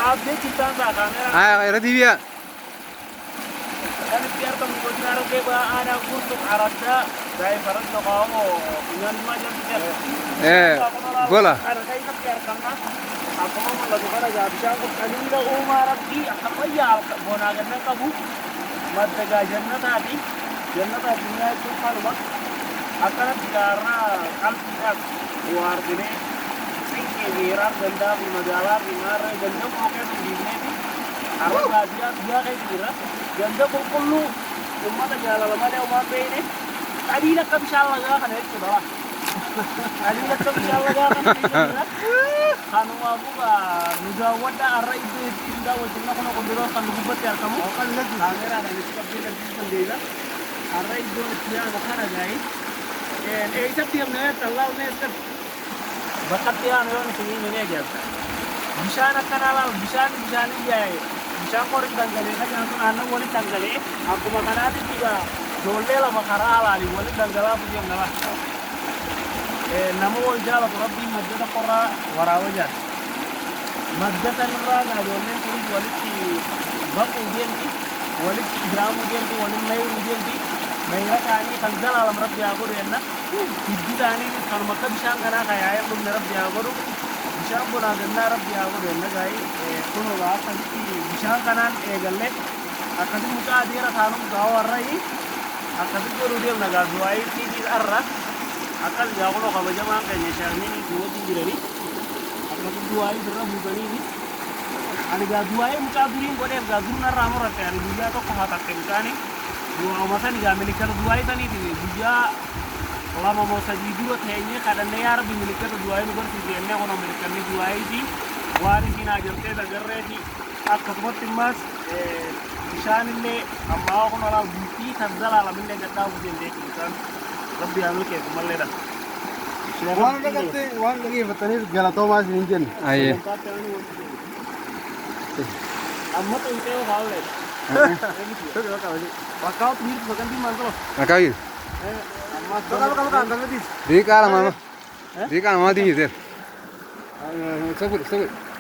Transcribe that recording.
Dhaabdee jirtaan saa kaameraa. Haa irra deebi'aa. Kan itti argamu godina Harargee Bahaa aanaa Guutuu Araddaa Daa'ifarat Noqaamoo funyaan diimaa jedhamtu jira. Gola. Kana keessatti argamna. Akkuma mul'atu kana gaa bishaan kun qaliila uumaa rabbii akka fayyaa bonaa ganna qabu madda gaa jannataati. Jannata addunyaa jechuun kanuma. Akkanatti gaarraa qalbiidhaaf waa arginee cinqii fi hiraar gandaa fi magaalaa fi maarree ganda qooqee sun dhiifneeti har'a baadiyyaa biyyaa keessa jirra. Ganda qulqulluu uummata jaalala malee homaa hin beekne qaliila akka bishaan lagaa kana jechuudha. Qaliila akka bishaan lagaa kana keessa jirra. Kanumaafuu gaa nu daawwadhaa har'a iddoo itti nu daawwachiifna kun qulqulluu kan nu gubbatti argamu. Kaameraadhaan itti qabdee agarsiisuu dandeenya. Har'a iddoon itti yaanu kana gaa'ii. Eessatti deemna jettan laal mee eessatti? Bakka itti yaanu yoon isin hime ni ajaa'ibda. Bishaan akkanaa laal bishaan bishaan yaa'e bishaan qoriin dhangala'e kan jedhan sun aannan walitti dhangala'e akkuma kanaatitti egaa ijoollee lama karaa alaaliin walitti dhangala'aa deemna laal. Nama wal jaalatu rabbiin madda tokkorraa waraaba jaala. Madda sanirraa egaa ijoolleen kunis walitti baquu deemti, walitti ida'amuu deemti, waliin mayruu deemti. Mayra isaanii kan zalaalam rabbi haa godhu jenna. Hiddi isaaniitis kanuma akka bishaan kanaa kan yaa'ee hin dhumne rabbi haa godhu. Bishaan bonaa gannaa rabbi haa godhu jenna gaa'ii. Kunoo akkasitti bishaan kanaan eegalle akkasi mucaa adeera taanum gaa warrayi akkasi godhuu deemna gaa du'aayii siidiis arra akkas gaa kunoo kabajamaan keenya shaarniin nu wajjin jiranii akkasi du'aayii irra buusaniifi ani gaa du'aayii mucaa duriin godheef gaa dur narraa muratte ani guyyaa tokko hatatte mucaani du'aa'uma sani gaa milikkata du'aayii saniiti guyyaa 2 moo 3 dura teenyee kadhannee yaa rabbi milikkata du'aayii nu barsiisi jennee kunoo milikkanni du'aayiiti waan isiin haajamtee dagarreeti akkasumatti immaas bishaan illee ammaa kun olaal bultii kan zalaalamillee gadhaabu deemtee jechuudha rabbi haa milkeessu malleedha. Waan dhagatte waan dhageeffattaniif galatoomaa isiniin jenna. Ayyee. Amma xuyxee yoo kaa'ulee. Bakka miirtu sagantii maal qaba? Akkaa jiru. Bakka bakka bakka bakka Diiqaa lama. Diiqaa lama maatiin jirteera. Isa godhe isa godhe.